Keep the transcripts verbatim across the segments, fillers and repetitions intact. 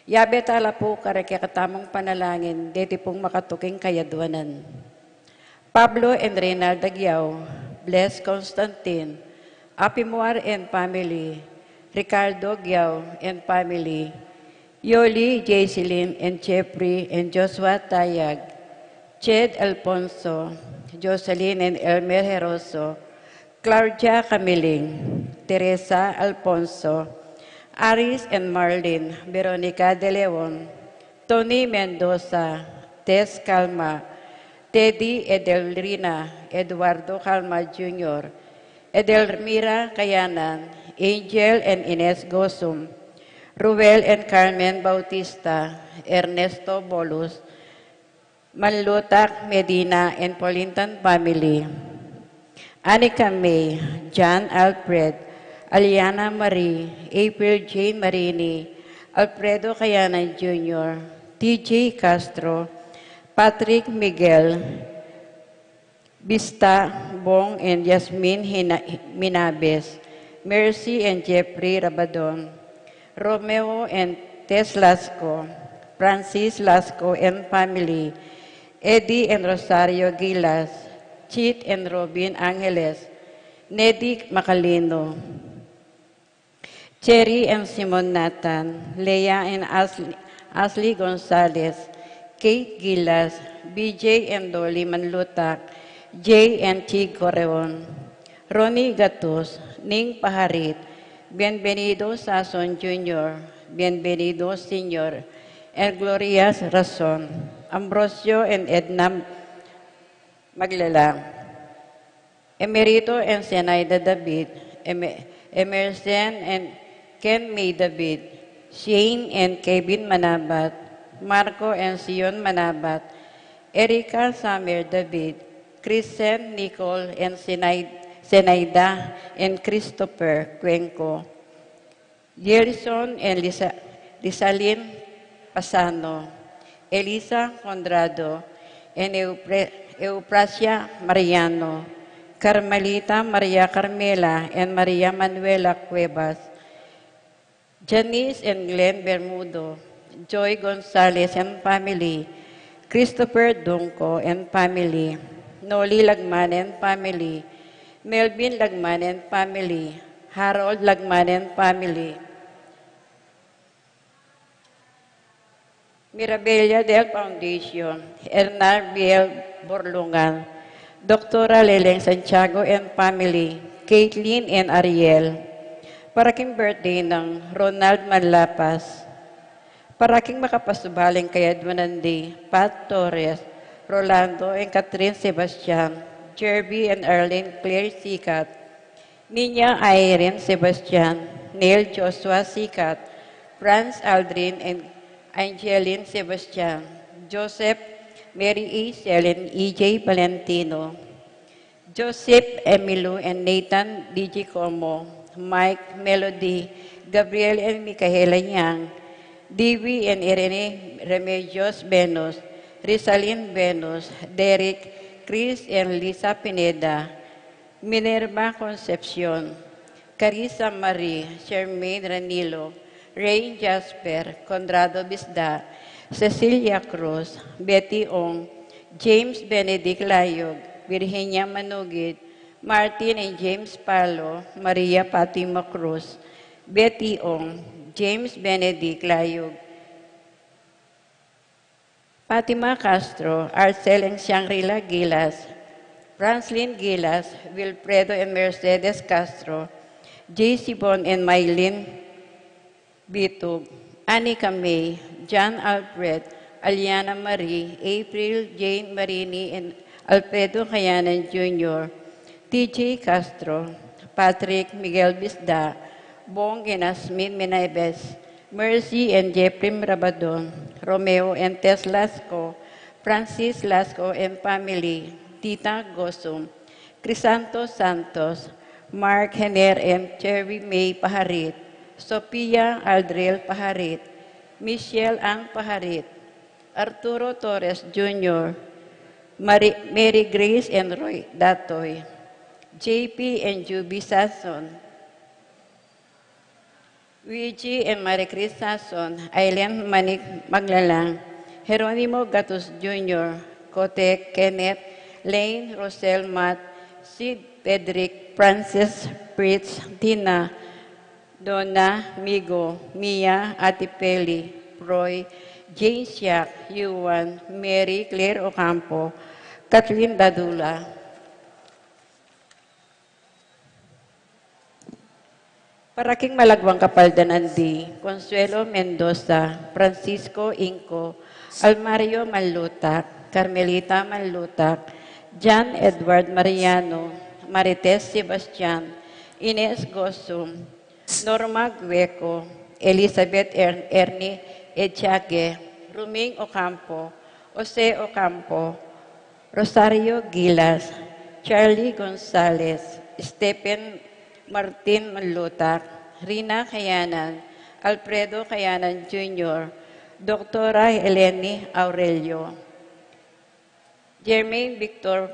Yabe tala pu kareng kekatamung panalangin deti pung makatuking kayadwanan. Pablo and Reynalda Aguiao, Bles Constantine, Apimwar and family, Ricardo Aguiao and family, Yoli, Jaiseline and Jeffrey and Joshua Tayag, Ched Alfonso, Jocelyn and Elmer Heroso, Claudia Camiling, Teresa Alfonso, Aris and Marlene, Veronica De Leon, Tony Mendoza, Tess Calma, Teddy Edelrina, Eduardo Calma Junior, Edelmira Kayanan, Angel and Ines Gosum, Ruel and Carmen Bautista, Ernesto Bolus, Manlutak Medina and Polintan family, Anika May, John Alfred, Aliana Marie, April Jane Marini, Alfredo Kayanan Junior, T J Castro, Patrick Miguel, Bista Bong and Yasmin Hina-, Minabes, Mercy and Jeffrey Rabadon, Romeo and Tess Lasco, Francis Lasco and family, Eddie and Rosario Gilas, Chit and Robin Angeles, Nedic Macalino, Cherry and Simon Nathan, Leah and Ashley, Ashley Gonzalez, Kate Gilas, B J and Dolly Manlutak, Jay and Chig Coreon, Ronnie Gatus, Ning Paharit, Bienvenido Sason Junior, Bienvenido Senior, and Gloria Rason, Ambrosio and Edna Maglala, Emerito and Zenaida David, Eme-, Emerson and Ken May David, Shane and Kevin Manabat, Marco and Sion Manabat, Erica Summer David, Kristen, Nicole and Zenaid-, Zenaida and Christopher Cuenco, Gerson and Lisa-, Lisalin Pasano, Elisa Conrado, and Eupre-, Euprasia Mariano, Carmelita Maria Carmela and Maria Manuela Cuevas, Janice and Glenn Bermudo, Joy Gonzalez and family, Christopher Dunco and family, Noli Lagman and family, Melvin Lagman and family, Harold Lagman and family, Mirabella del Foundation, Hernan Biel Borlungan, Doktora Leleng Santiago and family, Caitlin and Ariel. Para king birthday nang Ronald Manlapas. Para king makapasubaling kayadwanan di Pat Torres, Rolando and Catherine Sebastian, Jerby and Arlene Claire Sicat, Nina Irene Sebastian, Neil Joshua Sicat, Franz Aldrin and Angeline Sebastian, Joseph, Mary A. Selen, E J Valentino, Joseph Emilio and Nathan D G Como, Mike, Melody, Gabriel and Micaela Yang, Divi and Irene Remedios Venus, Rizalin Venus, Derek, Chris and Lisa Pineda, Minerva Concepcion, Carissa Marie, Charmaine Ranilo, Rain Jasper, Conrado Bisda, Cecilia Cruz, Betty Ong, James Benedict Layog, Virginia Manugid, Martin and James Palo, Maria Fatima Cruz, Betty Ong, James Benedict Layog, Fatima Castro, Arcel and Shangri-La Gilas, Franslin Gilas, Wilfredo and Mercedes Castro, J C Bon and Mylene Bitug, Anika May, John Alfred, Aliana Marie, April, Jane Marini, and Alfredo Kayanan Junior, T J Castro, Patrick Miguel Bisda, Bong and Asmin Meneves, Mercy and Jeffrey Rabadon, Romeo and Tess Lasco, Francis Lasco and family, Tita Gosum, Crisanto Santos, Mark Hener and Cherry May Paharit, Sophia Aldril Paharit, Michelle Ang Paharit, Arturo Torres Junior, Mari-, Mary Grace and Roy Datoy, J P and Juby Sason, Luigi and Marie Chris Sason, Aileen Manik Maglalang, Jeronimo Gatus Junior, Kote Kenneth, Lane Rosel Mat, Sid Pedrick, Francis Fritz, Dina, Donna, Migo, Mia, Ate Peli, Roy, Jane Siak, Yuan, Mary Claire Ocampo, Kathleen Dadula. Para king malagwang kapaldanan di, Consuelo Mendoza, Francisco Inco, Almario Manlutak, Carmelita Manlutak, John Edward Mariano, Marites Sebastian, Ines Gosum, Norma Gueco, Elizabeth Er-, Ernie Echague, Ruming Ocampo, Jose Ocampo, Rosario Gilas, Charlie Gonzalez, Stephen Martin Manlutak, Rina Kayanan, Alfredo Kayanan Junior, Doktora Eleni Aurelio, Jermaine Victor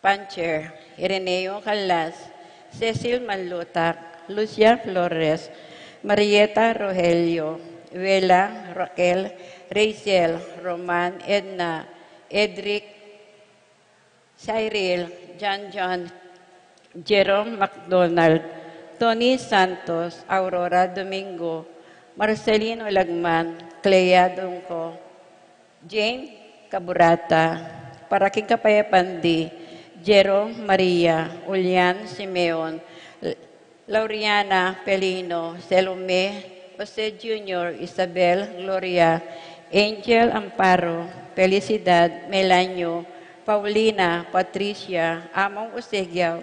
Pancher, Ireneo Calas, Cecil Manlutak, Lucia Flores, Marieta Rogelio, Vela, Raquel, Rachel, Roman, Edna, Edric, Cyril, John John, Jerome McDonald, Tony Santos, Aurora Domingo, Marcelino Lagman, Clea Dungco, Jane Caburata, para king kapayapan di, Jerome Maria, Julian Simeon, Lauriana Pelino, Salome, Jose Junior, Isabel, Gloria, Angel Amparo, Felicidad, Melanio, Paulina, Patricia, Among Usegiao,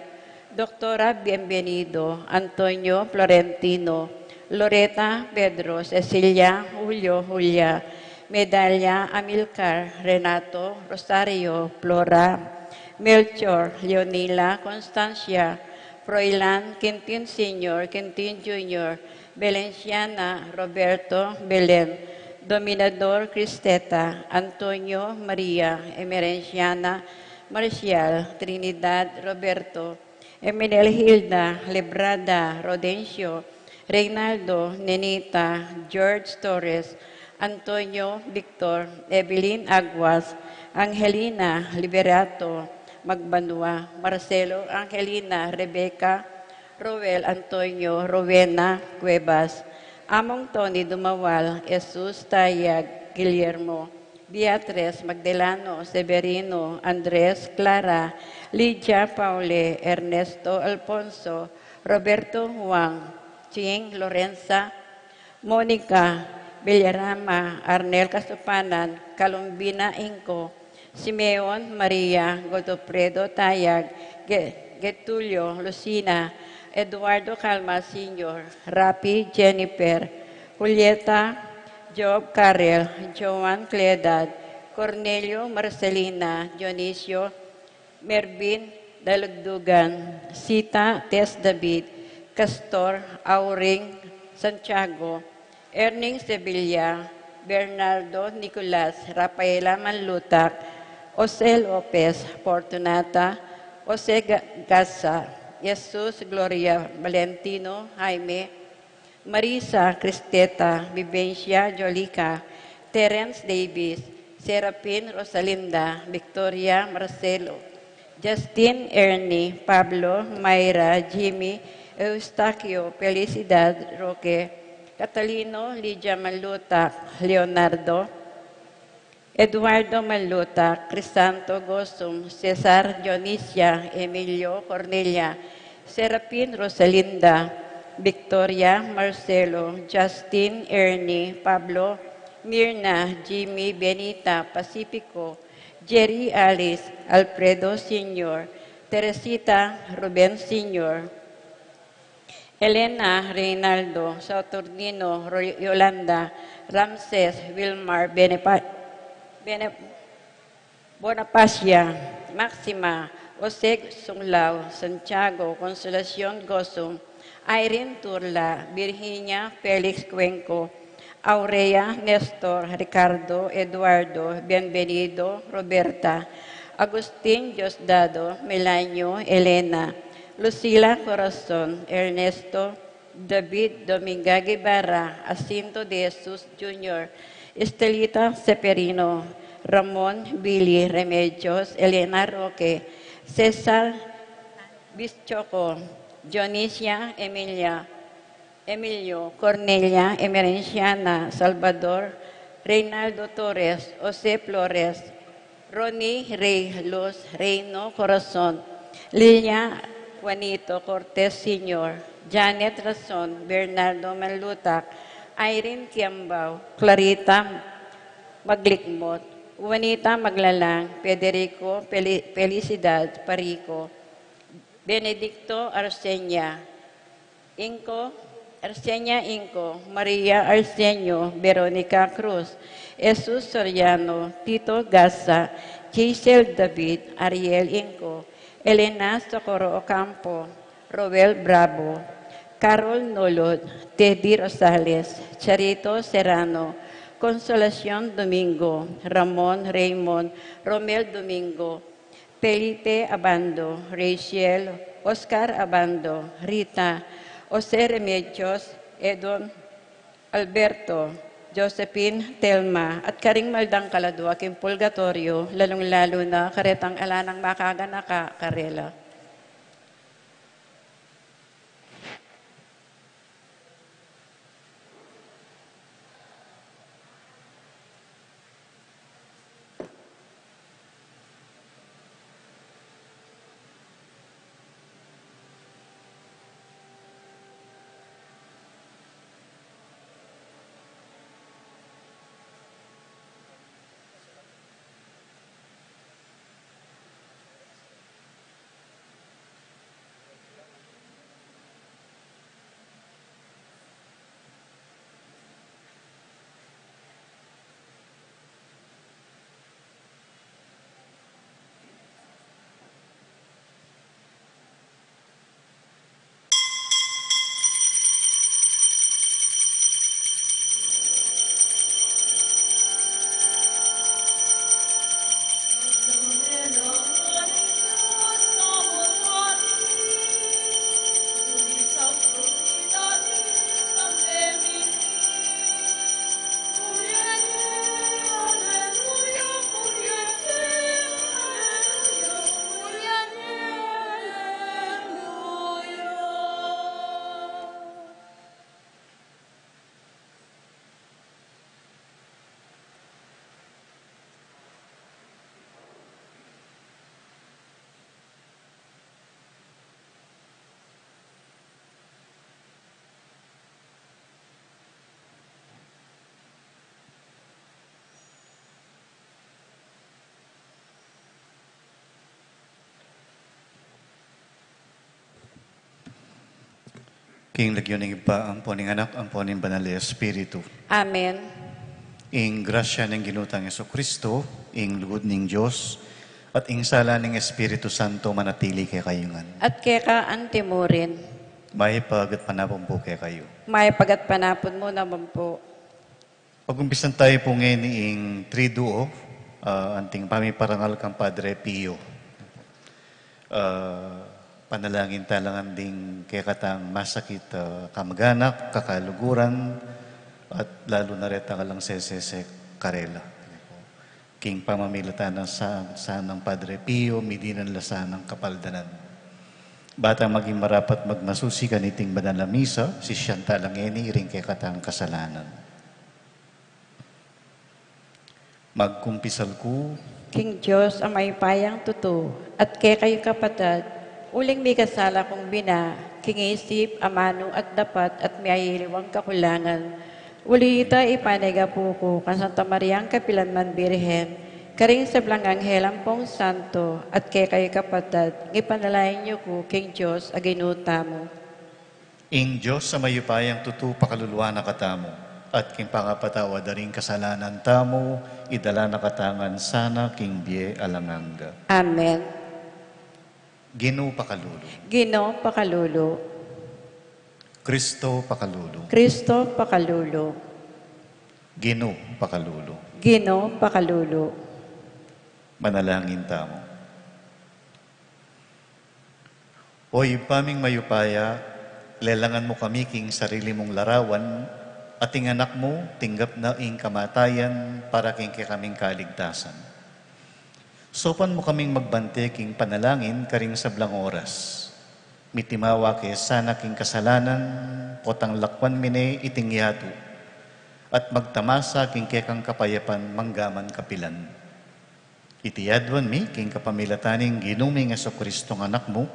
Doktora Bienvenido, Antonio Florentino, Loreta, Pedro, Cecilia, Julio, Julia, Medalia, Amilcar, Renato, Rosario, Flora, Melchor, Leonila, Constancia, Froilan, Quintin Senior, Quintin Junior, Belenciana, Roberto, Belen, Dominador, Cristeta, Antonio, Maria, Emerenciana, Marcial, Trinidad, Roberto, Emenelhilda, Lebrada, Rodencio, Reynaldo, Nenita, George Torres, Antonio, Victor, Evelyn Aguas, Angelina, Liberato, Magbanua, Marcelo, Angelina, Rebecca, Roel, Antonio, Rowena, Cuevas, Among Tony Dumawal, Jesus, Tayag, Guillermo, Beatriz, Magdelano, Severino, Andres, Clara, Lydia, Paule, Ernesto, Alfonso, Roberto, Juan, Ching, Lorenza, Monica, Bellarama, Arnel Casopanan, Calombina Inco, Simeon, Maria, Godofredo, Tayag, Ge-, Getulio, Lucina, Eduardo Calma Senior, Rapi, Jennifer, Julieta, Job, Karel, Joan, Cledad, Cornelio, Marcelina, Dionisio, Mervin, Dalugdugan, Sita, Tess, David, Castor, Auring, Santiago, Erning, Sevilla, Bernardo, Nicolas, Rafaela, Manlutak, Jose Lopez, Fortunata, Jose Ga-, Gaza, Jesus, Gloria, Valentino, Jaime, Marisa, Cristeta, Vivencia, Jolica, Terence Davis, Serafin, Rosalinda, Victoria, Marcelo, Justin, Ernie, Pablo, Mayra, Jimmy, Eustaquio, Felicidad, Roque, Catalino, Lydia Manlutak, Leonardo, Eduardo Manlutak, Crisanto Gosum, Cesar, Dionisia, Emilio, Cornelia, Serafin, Rosalinda, Victoria, Marcelo, Justin, Ernie, Pablo, Mirna, Jimmy, Benita, Pacifico, Jerry, Alice, Alfredo Senior, Teresita, Ruben Senior, Elena, Reynaldo, Saturnino, Ro-, Yolanda, Ramses, Wilmar, Benepa-, Bene-, Bonapacia, Maxima, Jose Sunglao, Santiago, Consolacion Gosum, Irene Turla, Virginia, Felix Cuenco, Aurea, Nestor, Ricardo, Eduardo, Bienvenido, Roberta, Agustin, Diosdado, Melanio, Elena, Lucila, Corazon, Ernesto, David Dominga Guevara, Jacinto de Jesus Junior, Estelita Seferino, Ramon Billy Remedios, Elena Roque, Cesar Bischoco, Dionisia Emilia, Emilio, Cornelia Emerenciana, Salvador Reynaldo Torres, Jose Flores, Ronnie Rey, Luz Reino Corazon, Lilia Juanito Cortez Senior, Janet Rason, Bernardo Manlutac, Irene Kiambao, Clarita Maglikmot, Juanita Maglalang, Federico Peli-, Felicidad Parico, Benedicto Arsenia Inco, Arsenia Inco, Maria Arsenio, Veronica Cruz, Jesus Soriano, Tito Gasa, Giselle David, Ariel Inco, Elena Socorro Ocampo, Roel Bravo, Carol Nolot, Teddy Rosales, Charito Serrano, Consolacion Domingo, Ramon Raymond, Romel Domingo, Felipe Abando, Rachel, Oscar Abando, Rita, Jose Remedios, Edon Alberto, Josephine, Telma, at karing maldang kaladua king purgatorio, lalung-lalu na karetang ala nang makaganaka karela. King lagyu ning Ibpa, ampo ning Anak, ampo ning Banal a Espiritu. Amen. Ing grasya ning Ginu tang Jesucristo, ing lugud ning Dios, at ing sala ning Espiritu Santo manatili kekayu ngan. At keka anti murin. Mayap a gatpanapun pu kekayu. Mayap a gatpanapun mu naman pu. Pag-umpisan tayu pu ngeni ing Triduo, ah, anting pamiparangal kang Padre Pio. Ah, panalangin tala ngan ding kekatang masakit, ah, kamaganak, kakaluguran, at lalu na retang alang sesese karela. King pamamilatan na sa, sanang Padre Pio, midinan la sanang kapaldanan. Ba tang maging marapat magmasusi kaniting banal a misa, sisian tala ngeni ring kekatang kasalanan. Magkumpisal ku king Dios a mayupayang tutu, at kekayu kapatad, uling mikasala kung bina, king isip, amanu at dapat, at miyayaliwang kakulangan. Uli ita ipanyawad ku kang Santa Mariang kapilanman Birhen, karing sablang anghel ampong santo, at kekayu kapatad, ipanalangin yu ku king Dios a Ginu tamu. Ing Dios a mayupayang tutu pakaluluan na katamu, at king pangapatawad da ring kasalanan tamu, idala na katamu ngan sana king bie alang angga. Amen. Ginu pakalulu. Ginu pakalulu. Kristo pakalulu. Kristo pakalulu. Ginu pakalulu. Ginu pakalulu. Manalangin tamu. O Ibpa ming mayupaya, Lelangan mu kami king sarili mung larawan, at ing Anak mu tinggap na ing kamatayan para king kekaming kaligtasan. Saupan mu kaming magbante king panalangin karing sablang oras. Mitimawa ke sana king kasalanan, potang lakwan mi ne iting yatu, at magtamasa king kekang kapayapan manggaman kapilan. Iti aduan mi king kapamilatan ning Ginu ming Jesucristo a Anak mu,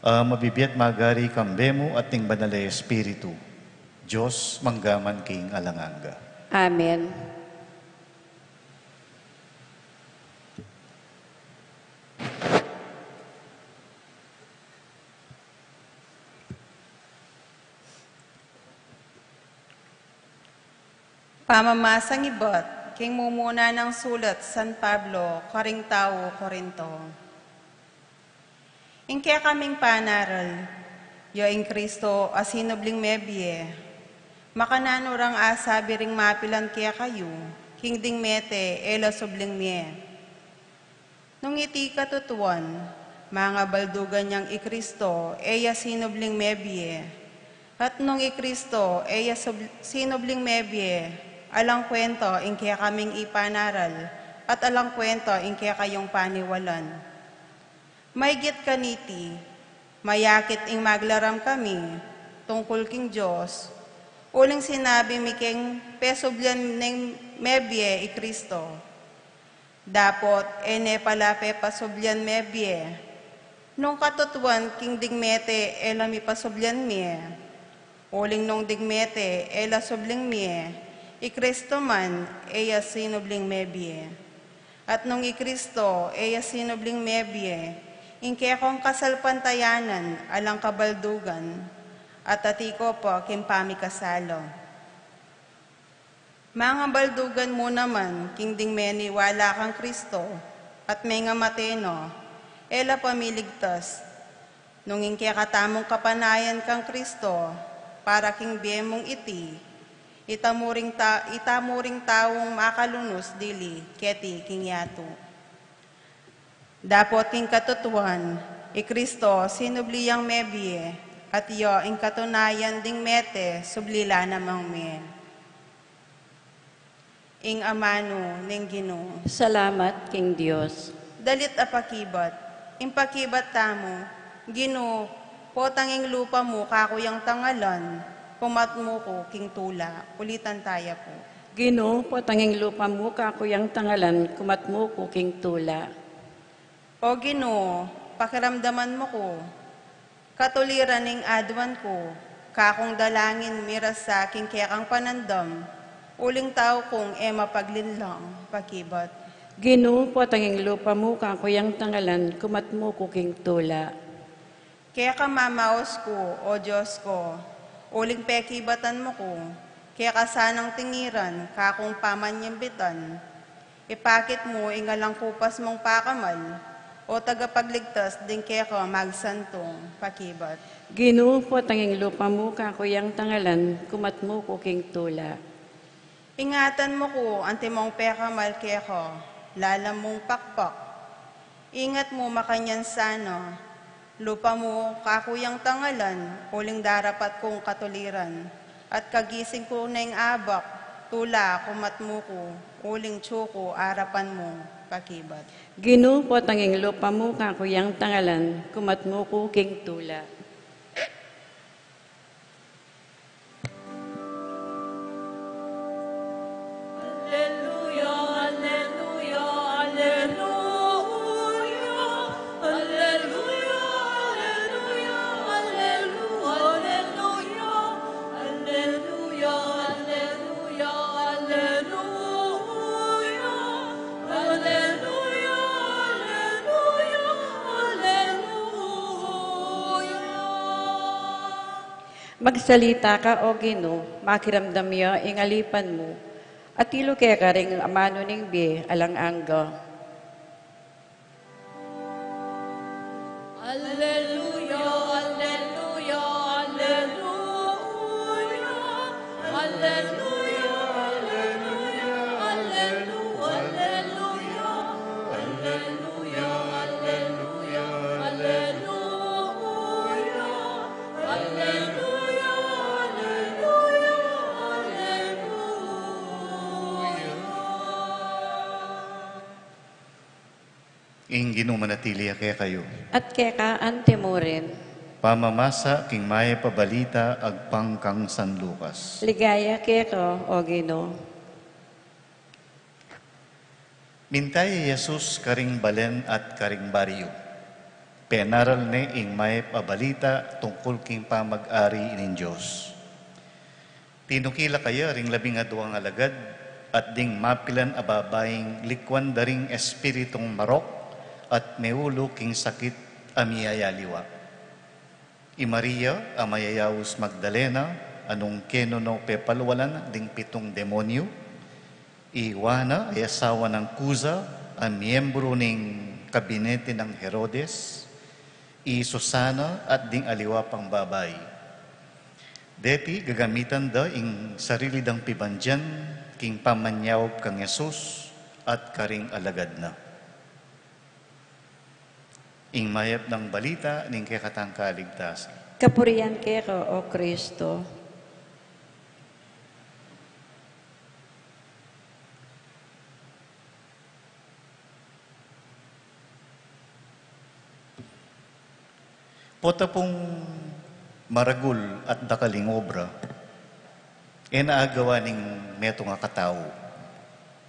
a mabibie at magari kambe mu at ning Banal a Espiritu, Dios manggaman king alang angga. Amen. Pamamasang ibat king mumuna nang sulat San Pablo karing tau Corinto. Ing kekaming panaral, ya ing Kristo a sinubling mebie, makananu rang asabi ring mapilan kekayu, king ding mete e la subling mie. Nung iti katutuan, mangabaldugan yang i Kristo e ya sinubling mebie, at nung i Kristo e ya sub-, sinubling mebie, alang kwenta ing kekaming ipanaral, at alang kwenta ing kekayung paniwalan. Maygit kaniti, mayakit ing maglaram kami tungkul king Dios, uling sinabi mi keng pesublian neng mebie i Kristo. Dapot e ne pala pepasublian mebie. Nung katutuan king ding mete e la mi pasublian mie. Uling nung ding mete e la subling mie, i Kristo man e ya sinubling mebie. At nung i Kristo e ya sinubling mebie, ing kekong kasalpantayanan alang kabaldugan, at atiu pa king pamikasala. Mangabaldugan mu naman king ding meniwala kang Kristo at mengamate na, e la pa miligtas. Nung ing kekatamung kapanayan kang Kristo para king bie mung iti, ita mu ring ta-, ita mu ring taung makalunus dili keti king yatu. Dapot king katutuan, i Kristo sinubli yang mebie, at ya ing katunayan ding mete subli la namang mie. Ing amanu ning Ginu. Salamat king Dios. Dalit a pakibat. Ing pakibat tamu, Ginu, potang ing lupa mu kaku yang tangalan, kumat mu ku king tula. Ulitan taya pu. Ginu, potang ing lupa mu kaku yang tangalan, kumat mu ku king tula. O Ginu, pakiramdaman mu ku. Katuliran ning aduan ku, kakung dalangin miras sa king kekang panandam, uling tau kung e mapaglinlang, pakibat. Ginu, potang ing lupa mu kaku yang tangalan, kumat mu ku king tula. Keka mamaus ku, O Dios ku, uling pekibatan mu ku, keka sanang tingiran kakung pamanyambitan. Ipakit mu ing alang kupas mung pakamal, O tagapagligtas ding keka magsantung, pakibat. Ginu, potang ing lupa mu kaku yang tangalan, kumat mu ku king tula. Ingatan mu ku antimong pekamal keka, lalam mung pakpak. Ingat mu makanyan sana, lupa mu kaku yang tangalan, uling darapat kung katuliran, at kagising ku neng abak, tula kumat mu ku, uling tsu ku arapan mu, pakibat. Ginu, potang ing lupa mu kaku yang tangalan, kumat mu ku king tula. Magsalita ka, O Ginu, makiramdam ya ing alipan mu, at ilu keka ring amanu ning bie alang angga. Alleluia, alleluia, alleluia. Alleluia, alleluia, alleluia. Alleluia, alleluia, alleluia. Alleluia. Ginu manatili ya kekayu. At keka antimurin. Pamamasa king mayap a balita agpang kang San Lucas. Ligaya keka, O Ginu. Minta i Jesus karing balen at karing baryu. Penaral ne ing mayap a balita tungkul king pamag-ari ning Dios. Tinukila kaya ring labing adwang alagad at ding mapilan a babaing likwan da ring espiritung marok at meulu king sakit a miyayaliwa. I Maria a mayayaus Magdalena, a nung kenu no pepalwalan ding pitung demonyu, i Juana a asawa nang Kuza, a miyembru ning kabinete nang Herodes, i Susana at ding aliwa pang babai. Deti gagamitan da ing sarili dang pibandian king pamanyaup kang Jesus at karing alagad na. Ing mayap nang balita ning kekatang kaligtasan. Kapurian keka, O Kristo. Pota pung maragul at dakal ing obra, e na agawa ning metung a katau,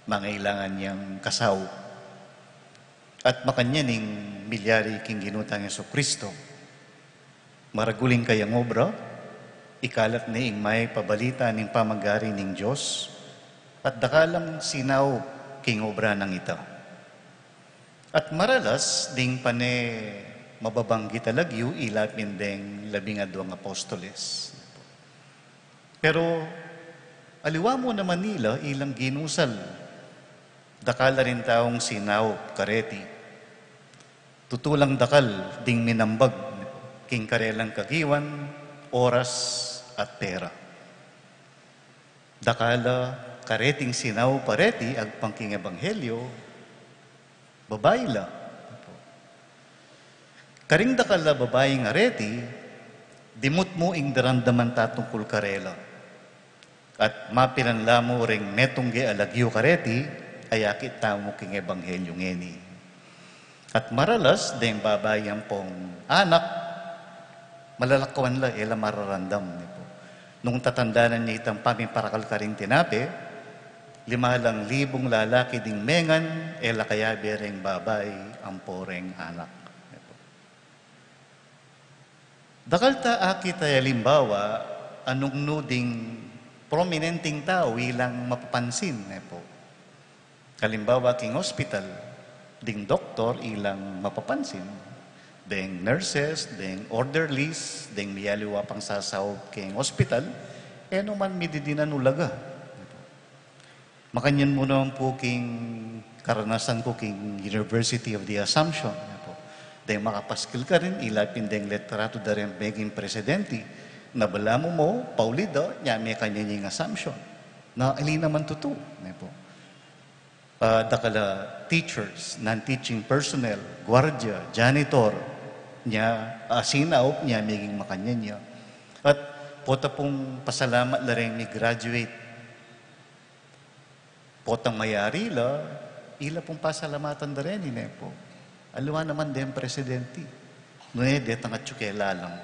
mangailangan yang kasaup. At makanyan ing milyari king Ginu tang Jesucristo. Maragul ing kayang obra, ikalat ne ing mayap a balita ning pamag-ari ning Dios, at dakal lang sinaup king obra nang ita. At maralas ding pane mababanggit a lagyu, ila pin deng labing adwang apostoles. Pero aliwa mu naman ila ilang ginusal. Dakal la ring taung sinaup kareti. Tutu lang dakal ding minambag king karelang kagiwan, oras, at pera. Dakal la kareting sinaup areti agpang king ebanghelyo, babai la. Karing dakal a babaing areti, dimut mu ing daramdaman ta tungkul karela. At mapilan la mu ring metung ge a lagyu kareti, a yakit tamu king ebanghelyo ngeni. At maralas deng babai ampong anak, malalakwan la, e la mararamdam, ne pu. Nung tatandanan ya itang pamiparakal karing tinape, lima lang libung lalaki ding mengan, e la kayabe reng babai ampo reng anak, ne pu. Dakal ta akit a alimbawa a nung nu ding prominenteng tau ilang mapapansin, ne pu. Kalimbawa king ospital, ding doktor ilang mapapansin, deng nurses, deng orderlies, deng miyaliwa pang sasaup king ospital, e no man mididinan ulaga. Makanyan mu naman pu king karanasan ku king University of the Assumption, ne pu. Deng makapaskil karin, ila pin deng litrato da reng meging presidenti, na balamu mu, pauli da, nya mekanyan ya ing Assumption. Na ali naman tutu, ne pu. Ah, dakal a teachers, non-teaching personnel, guardia, janitor, nya, ah, sinaup nya meging makanyan ya. At pota pung pasalamat la reng mi-graduate. Potang mayari la, ila pung pasalamatan da reni, ne pu. Aliwa naman deng presidenti. Nune detang atyu ke lalam.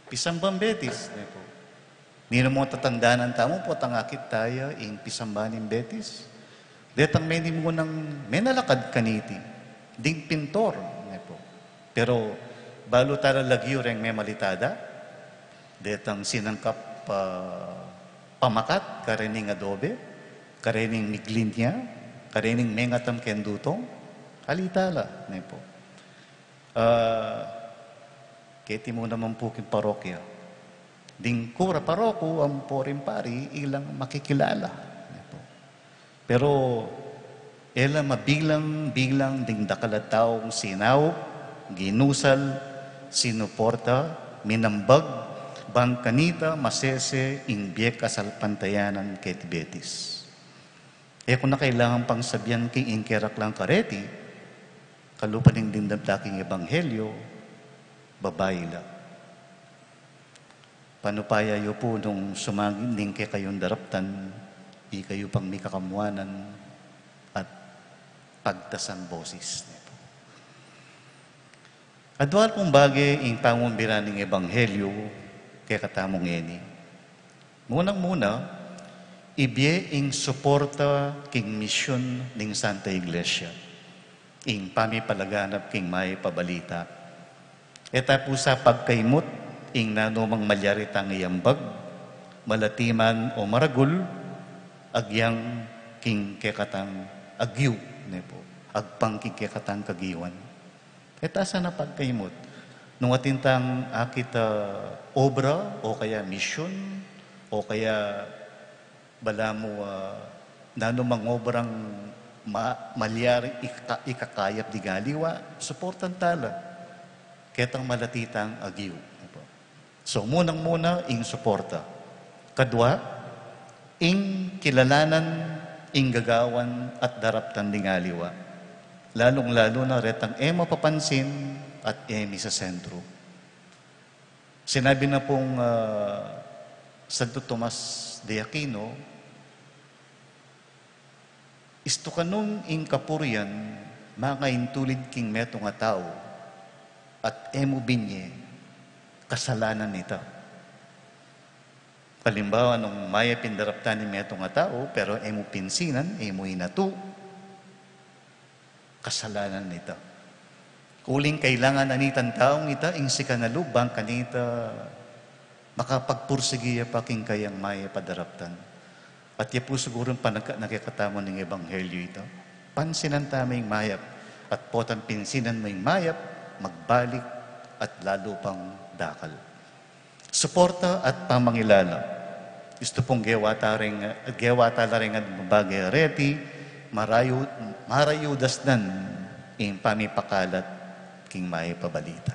Pisambang betis, ne pu. Ninu mu tatandanan tamu potang akit ta ya ing pisamba ning betis? Detang menimunang menalakad kaniti, ding pintor, ne pu. Pero balu tala lagyu reng memalitada, detang sinangkap, ah, pamakat karening adobe, karening miglinya, karening mengatam keng dutong, ali tala, ne pu. Ah, keti mu naman pu king parokya. Ding kura, paroku, ampo ring pari, ilang makikilala, ne pu. Pero e la mabilang-bilang ding dakal a taung sinaup, ginusal, sinuporta, minambag, bang kanita masese ing bie kasalpantayanan keti betis. E ku na kailangan pang sabian king ing keraklan kareti, kalupa ning dimdam da king ebanghelyo, babai la. Panupaya yu pu nung sumangin ning kekayung daraptan, ikayu pang mikakamuanan at pagtasan bosis, ne pu. Adua pung bage ing pangumbira ning ebanghelyu kekatamu ngeni. Munang-muna, ibie ing suporta king misyun ning Santa Iglesia, ing pamipalaganap king mayap a balita. E ta pu sa pagkaimut ing nanumang malyari tang iambag, malati man o maragul, agyang king kekatang agyu, ne pu, agpang king kekatang kagiwan. E ta sana pagkaimut. Nung atin tang akit a obra, o kaya misyun, o kaya balamu, ah, nanumang obrang ma-, malyari ika-, ikakayap ding aliwa, suportan ta la. Ketang malati tang agyu. So, munang-muna ing suporta. Kadua, ing kilalanan ing gagawan at daraptan ding aliwa. Lalung-lalu na retang e mapapansin at e misesentru. Sinabi na pung, ah, Santo Tomas de Aquino, "Istu ka nung ing kapurian mangaintulid king metung a tau at e mu binye, kasalanan ita." Halimbawa, nung mayap ing daraptan ning metung a tau, pero e mu pinsinan, e mu inatu, kasalanan ita. Uling kailangan na nitang taung ita ing sikan a lub bang kanita makapagpursigi ya pa king kayang mayap a daraptan. At ya pu sigurung panagkat na kekatamu ning ebanghelyu ita. Pansinan tamu ing mayap, at potang pinsinan mu ing mayap, magbalik at lalu pang dakal. Suporta at pamangilala. Istu pung gewa ta ring, gewa ta la ring adwang bage reti, marayu-, marayudas nan ing pamipakalat king mayap a balita.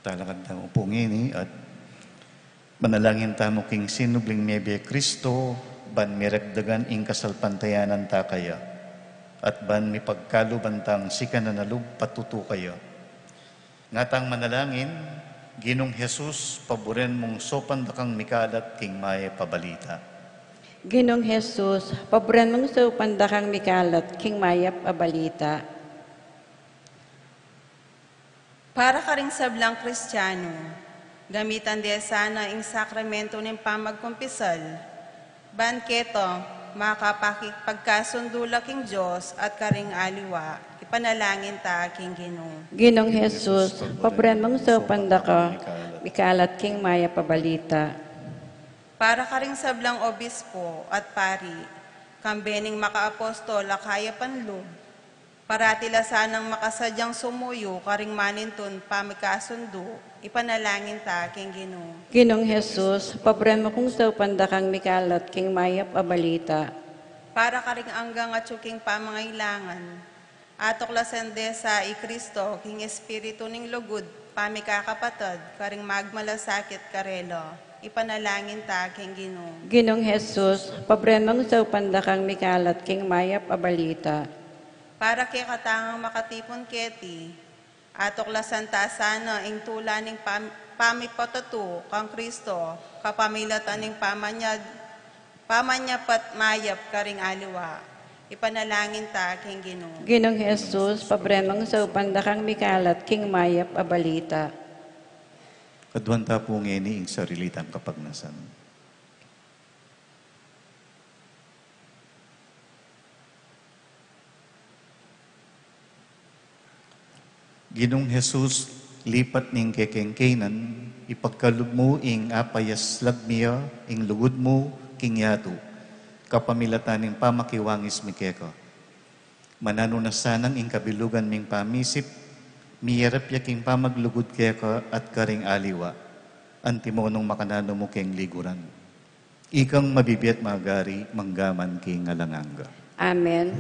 Talakad tamu pu ngeni at manalangin tamu king sinubling mebie Kristo, ban mirekdagan ing kasalpantayanan ta kaya, at ban mipagkaluban tang sikan a lub patutu kaya. Ngatang manalangin, Ginung Jesus, paburen mung saupan da kang mikalat king mayap a balita. Ginung Jesus, paburen mung saupan da kang mikalat king mayap a balita. Para karing sablang Kristiano, gamitan de sana ing sakramento ning pamagkumpisal, ban keta makapakipagkasundu la king Dios at karing aliwa, ipanalangin ta king Ginu. Ginung Jesus, paburen mung saupan da ka mikalat king mayap a balita. Para karing sablang obispo at pari, kambe ning makaapostol a kayapan lub, parati la sanang makasadyang sumuyu karing manintun pamikasundu, ipanalangin ta king Ginu. Ginung Jesus, paburen mu kung saupan da kang mikalat king mayap a balita. Para karing anggang atyu king pamangailangan, atuklasan de sa i Kristo king espiritu ning lugud pamikakapatad karing magmalasakit karela, ipanalangin ta king Ginu. Ginung Jesus, paburen mung saupan da kang mikalat king mayap a balita. Para kekatang makatipun keti, atuklasan ta sana ing tula ning pam-, pamipatatu kang Kristo, kapamilatan ning pamanyad, pamanyapat mayap karing aliwa. Ipanalangin ta king Ginu. Ginung Jesus, paburen mung saupan da kang mikalat king mayap a balita. Kaduan ta pu ngeni ing sarili tang kapagnasan. Ginung Jesus, lipat ning kekeng kenan, ipagkalub mu ing apayaslag mi ya ing lugud mu king yatu, kapamilatan ning pamakiwangis mi keka. Mananu na sanang ing kabilugan ming pamisip, miyarap ya king pamaglugud keka at karing aliwa, antimo nung makananu mu keng liguran. Ikang mabibie at magari, mangga man king alang angga. Amen.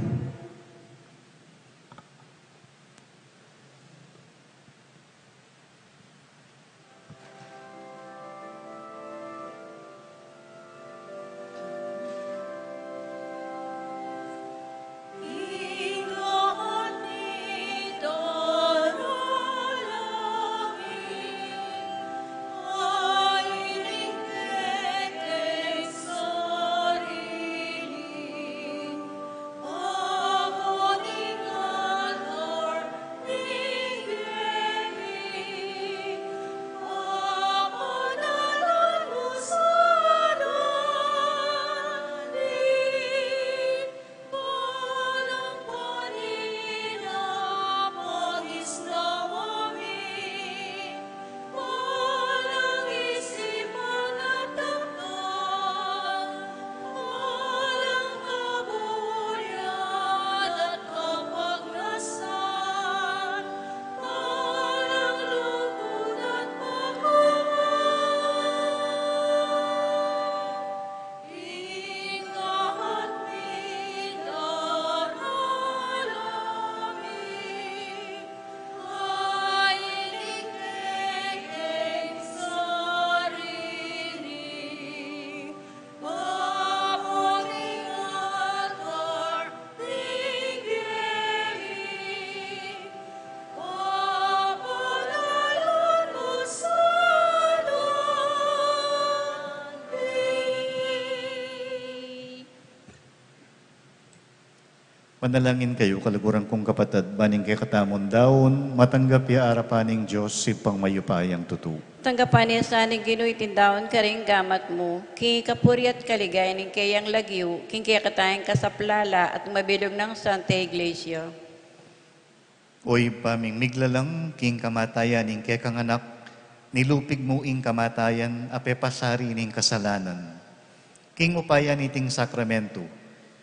Manalangin kayu, kaluguran kung kapatad, ban ing kekatamung daun matanggap ya arapan ning Dios, Ibpang mayupayang tutu. Tanggapan na sa ning Ginu iting daun karing gamat mu, king kapurian at kaligayan ning keyang lagyu, king kekatang kasaplalan at mabilug nang Santa Iglesia. O Ibpa ming miglalang, king kamatayan ning kekang Anak, nilupig mu ing kamatayan a pepasari ning kasalanan. King upaya niting sakramento,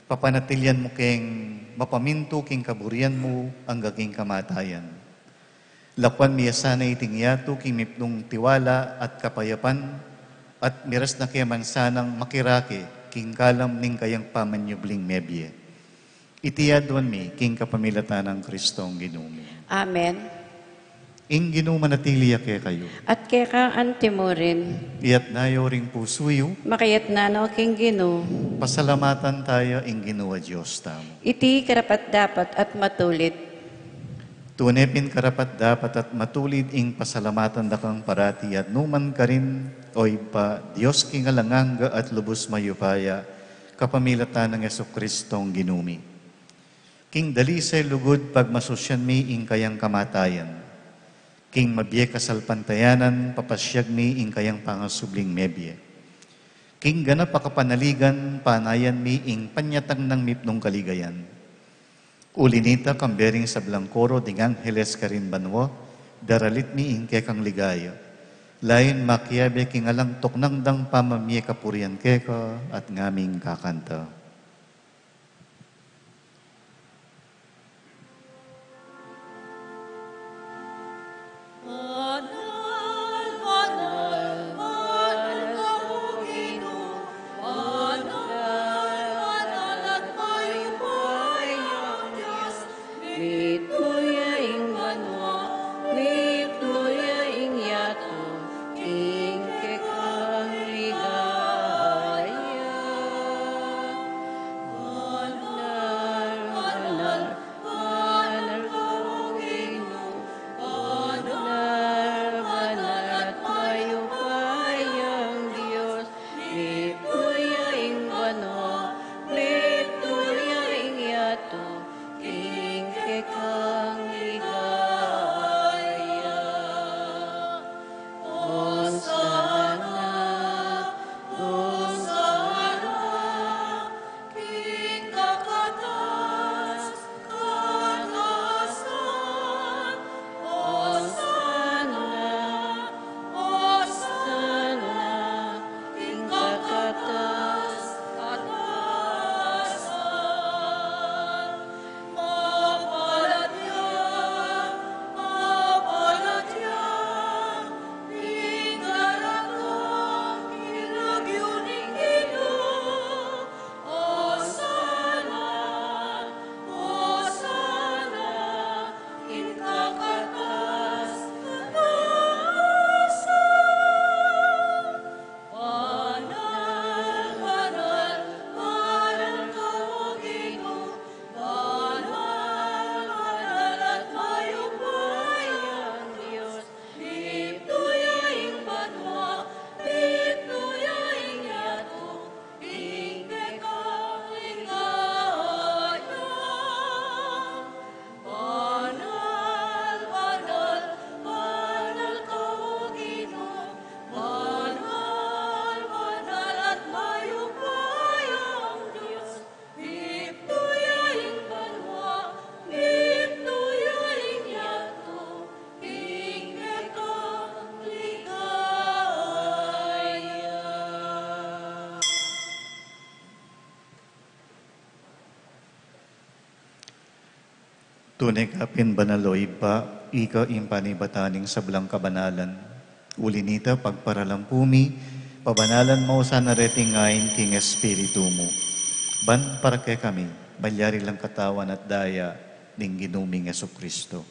papanatilian mu keng mapamintu king kaburian mu angga king kamatayan. Lakuan mi ya sana iting yatu king mipnung tiwala at kapayapan, at miras na ke man sanang makirake king kalam ning kayang pamanyubling mebie. Iti aduan mi king kapamilatan nang Kristong Ginu mi. Amen. Ing Ginu manatili ya kekayu. At keka antimurin. Iyatas yu ring pusu yu. Makayatas no king Ginu. Pasalamatan taya ing Ginu a Dios tamu. Iti karapat-dapat at matulid. Tune pin karapat-dapat at matulid ing pasalamatan da kang parati at nukarin man, O Ibpa, Dios king alang angga at lubus mayupaya, kapamilatan nang Jesucristong Ginu mi. King dalisay lugud pagmasusyan mi ing kayang kamatayan. King mabie kasalpantayanan, papasyag mi ing kayang pangasubling mebie. King ganap a kapanaligan, panayan mi ing panyatang nang mipnung kaligayan. Uli nita, kambe ring sablang koro ding angheles karin banua, daralit mi ing kekang ligaya. Lain makiabe king alang tuknang dang pamamie kapurian keka at ngaming kakanta. Mitmu ya ing banua, mitmu ya ing yatu, king kekang ligaya. Banal, banal, banal ka, O Ginu, banal, banal at mayupayang Dios, mitmu ya ing banua, mitmu ya ing yatu, king kekang ligaya. Hosana, Hosana, king kakatas-katasan. Hosana, Hosana, king kakatas-katasan. Mapalad ya, mapalad ya, ing daratang king lagyu ning Ginu. Hosana, Hosana, king kakatas-katasan. Banal, banal, banal ka, O Ginu, banal, banal at mayupayang Dios, mitmu ya ing banua, mitmu ya ing yatu, king kekang ligaya. Banal, banal, banal ka, O Ginu, banal, banal at mayupayang Dios, mitmu ya ing banua, mitmu ya ing yatu, king kekang ligaya. Tune ka pin banal, O Ibpa, ika ing panibatan ning sablang kabanalan. Uli nita, pagparalampu mi, pabanalan mu sana reting ain king Espiritu mu, ban para kekami malyari lang katawan at daya ning Ginu ming Jesucristo.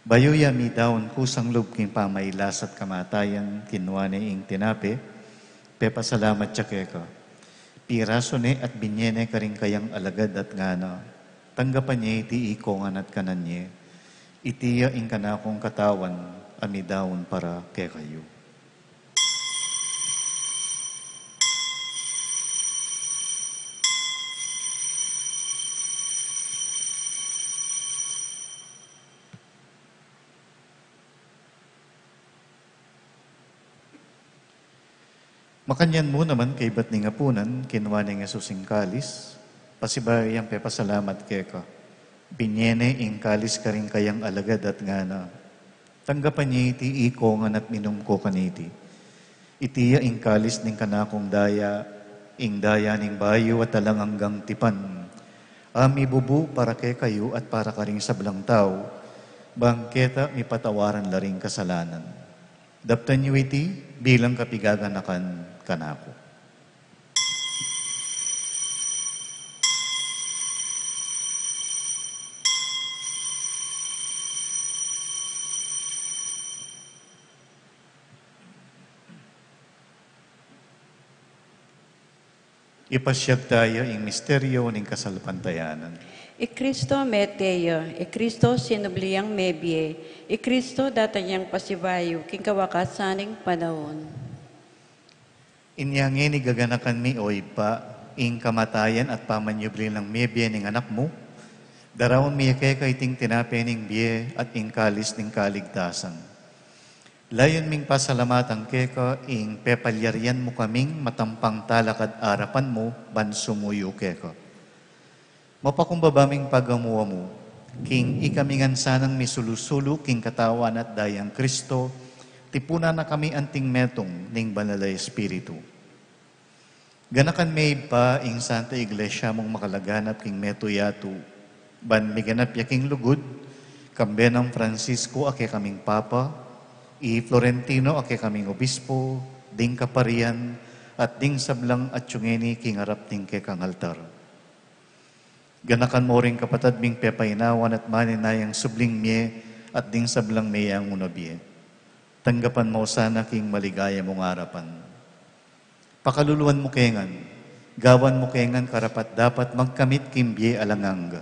Bayu ya midaun kusang lub king pamailas at kamatayan, kinua ne ing tinape, pepasalamat ya keka, pirasu ne at binye ne karing kayang alagad at ngana: Tanggapan ye iti ikong ngan at kanan ye. Iti ya ing kanakung katawan a midaun para kekayu. Makanyan mu naman kaybat ning apunan, kinua neng Jesus ing kalis, pasibayu yang pepasalamat keka. Binye ne ing kalis karing kayang alagad at ngana, "Tanggapan ye iti ikongan at minum ko kaniti. Iti ya ing kalis ning kanakung daya, ing daya ning bayu at alang anggang tipan. A mibubu para kekayu at para karing sablang tau, bang keta mipatawaran la ring kasalanan. Daptan yu iti bilang kapigaganakan kanaku." Ipasyag taya ing misteryo ning kasalpantayanan. I Kristo mete ya, i Kristo sinubli yang mebie, i Kristo datang yang pasibayu king kawakasan ning panaun. Inya ngeni gaganakan mi, o Ibpa, ing kamatayan at pamanyubli nang mebie ning Anak mu, daraun mi keka iting tinape ning bie at ing kalis ning kaligtasan. Layun ming pasalamatan keka ing pepalyarian mu kaming matampang talakad arapan mu ban sumuyu keka. Mapakumbaba ming pagamu-amu, king ikami ngan sanang misulu-sulu king katawan at dayang Kristo, tipunan na kami anting metung ning Banal a Espiritu. Ganakan me Ibpa ing Santa Iglesia mung makalaganap king metung yatu, ban miganap ya king lugud, kambe nang Francisco a kekaming Papa, i Florentino a kekaming Obispo, ding kaparian, at ding sablang atiu ngeni king arap ning kekang altar. Ganakan mu ring kapatad ming pepainawan at maninayang subling mie at ding sablang meyangu na bie. Tanggapan mu sana king maligaya mung arapan. Pakaluluan mu ke ngan, gawan mu ke ngan karapat-dapat magkamit king bie alang angga.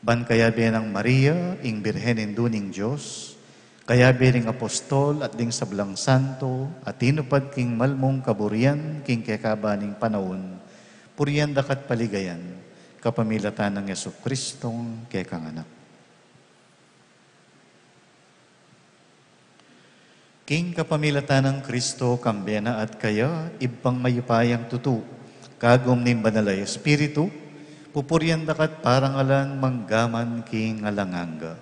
Ban kayabe nang Maria, ing Birhen Indu ning Dios, kayabe ring apostol at ding sablang santo a tinupad king malmung kaburian king kekaban ning panaun, purian da ka at paligayan, kapamilatan nang Jesucristong kekang Anak. King kapamilatan nang Kristo, kambe na at kaya, Ibpang mayupayang tutu, kagum ning Banal a Espiritu, pupurian da ka at parangalan manggaman king alang angga.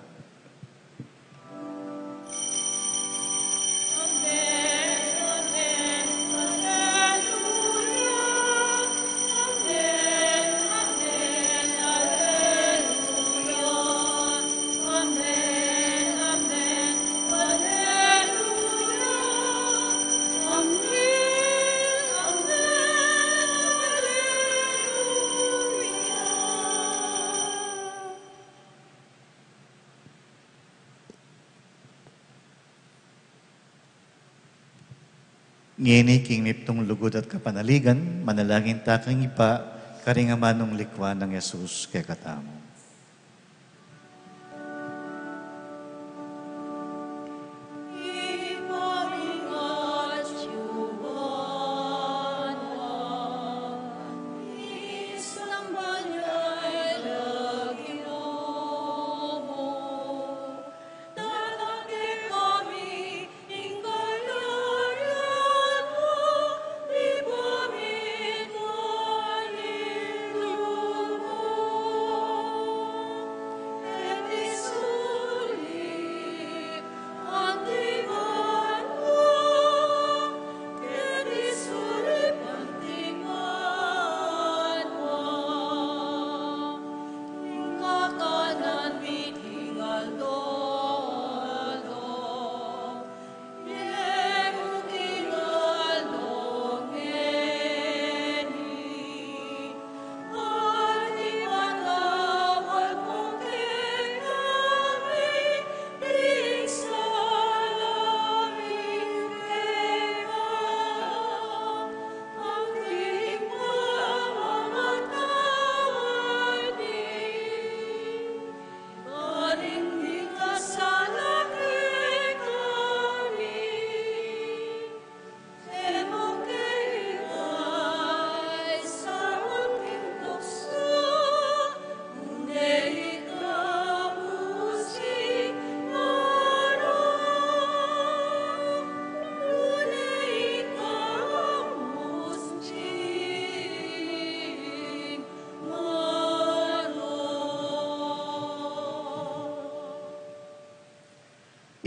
Ngeni king miptung lugud at kapanaligan, manalangin ta king Ibpa, karing amanung likwan nang Jesus kekatamu.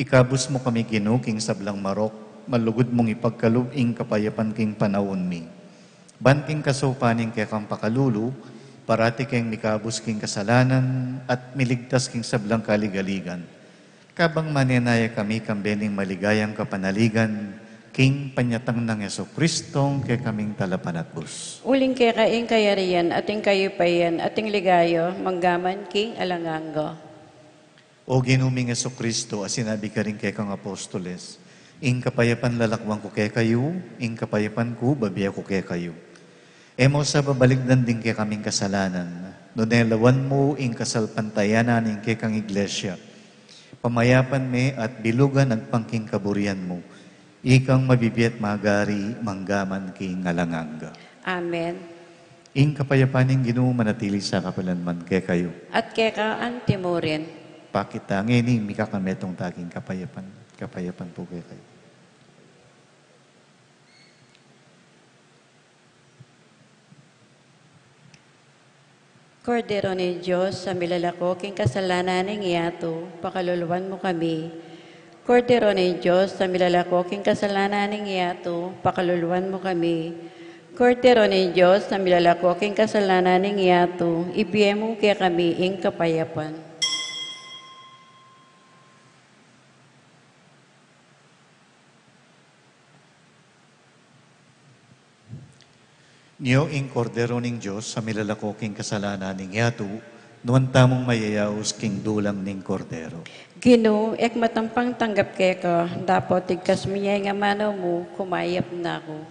Ikabus mu kami, Ginu, king sablang marok, malugud mung ipagkalub ing kapayapan king panaun mi. Ban king kasaupan ning kekang pakalulu, parati keng mikabus king kasalanan at miligtas king sablang kaligaligan. Kabang manenaya kami kambe ning maligayang kapanaligan, king panyatang nang Jesucristo, kekaming talapanatbus. Uling keka ing kayarian, at ing kayupayan, at ing ligaya, manggaman king alang angga. O Ginu ming Jesucristo, a sinabi karing kekang apostoles, ing kapayapan lalakwan ku kekayu, ing kapayapan ku bibie ku kekayu. E mu sa babalikdan ding kekaming kasalanan, nune lawan mu ing kasalpantayanan ning kekang iglesia. Pamayapan me at bilugan agpang king kaburian mu. Ikang mabibie at magari manggaman king alang angga. Amen. Ing kapayapan ning Ginu manatili sa kapilanman kekayu. At keka anti mu rin. Pakit ta ngeni, mikakametung ta king kapayapan. Kapayapan pu kekayu. Kordero ning Dios, a milalako king kasalanan ning yatu, pakaluluan mu kami. Kordero ning Dios, a milalako king kasalanan ning yatu, pakaluluan mu kami. Kordero ning Dios, a milalako king kasalanan ning yatu, ibie mu kekami ing kapayapan. Nyo ing Kordero ning Dios, a milalako king kasalanan ning yatu, nuan tamung mayayaus king dulang ning Kordero. Ginu, e ku matampang tanggap keka, dapot igkas mu ya ing amanu mu, kumayap na ku.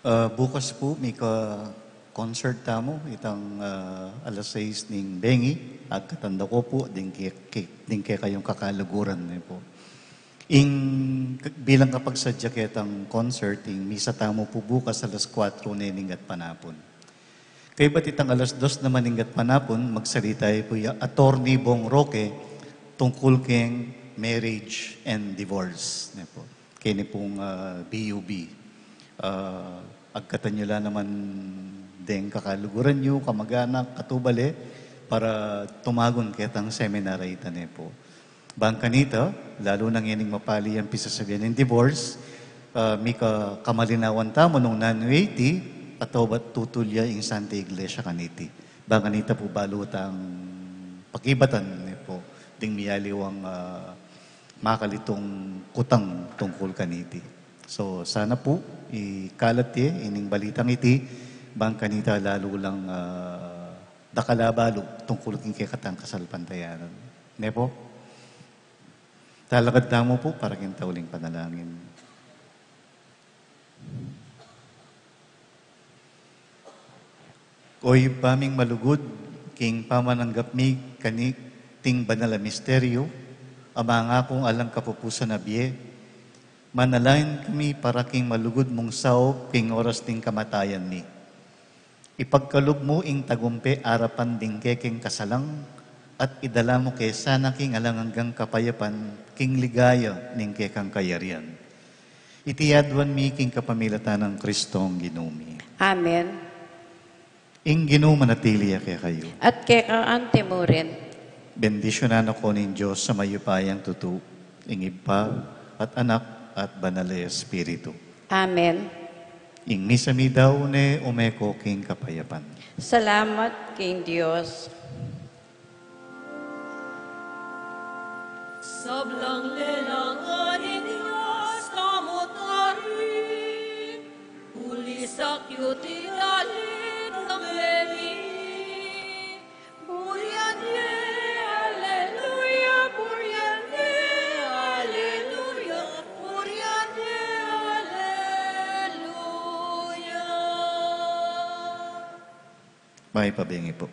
Ah, bukas pu, mika-concert tamu, itang, ah, alas sais ning bengi, agkatan da ku pu, ding ke-, ke-, ding kekayung kakaluguran ne pu. Ing k-, bilang kapagsadya ketang concert, ing misa tamu pu bukas alas kuatro ne ning gatpanapun. Pepatitang alas dos na maninggat panapun, magsalita ya pu i Attorney Bong Roque tungkul keng marriage and divorce. Ne pu. Keni pung, ah, B U B. Ah, agkatan yu la naman deng kakaluguran yu, kamaganak, katubale, para tumagun ketang seminar a ita, ne pu. Bang kanita, lalu na ngening mapali yang pisasabian ning divorce, ah, mika kamalinawan tamu nung nanu iti, at obat tutul ya ing Santa Iglesia kaniti. Bang kanita pu balu tang pakibatan, ne pu, ding miyaliwang, ah, makalitung kutang tungkul kaniti. So, sana pu, ikalat ye ining balitang iti, bang kanita lalu lang, ah, dakal a balu tungkul king kekatang kasalpantayanan. Ne pu? Talakad tamu pu para king tauling panalangin. O Ibpa ming malugud, king pamananggap mi kaniting banal a misteryu, a mangakung alang kapupusan a bie, manalangin kami para king malugud mung saup king oras ding kamatayan mi. Ipagkalub mu ing tagumpe arapan ding kekeng kasalang, at idala mu ke sana king alang anggang kapayapan, king ligaya ning kekang kayarian. Iti aduan mi king kapamilatan nang Kristong Ginu mi. Amen. Ing Ginu manatili ya kekayu. At keka anti mu rin. Bendisyunan na ko ning Dios a mayupayang tutu, ing Ibpa, at Anak, at Banal a Espiritu. Amen. Ing misa mi daun ne, ume ko king kapayapan. Salamat king Dios. Sablang lelang a ning Dios, tamu tarin, ulisak yu ti dalit nang leni. Purian ye, aleluya, purian ye, aleluya, purian ye, aleluya. Mayap a bengi pu.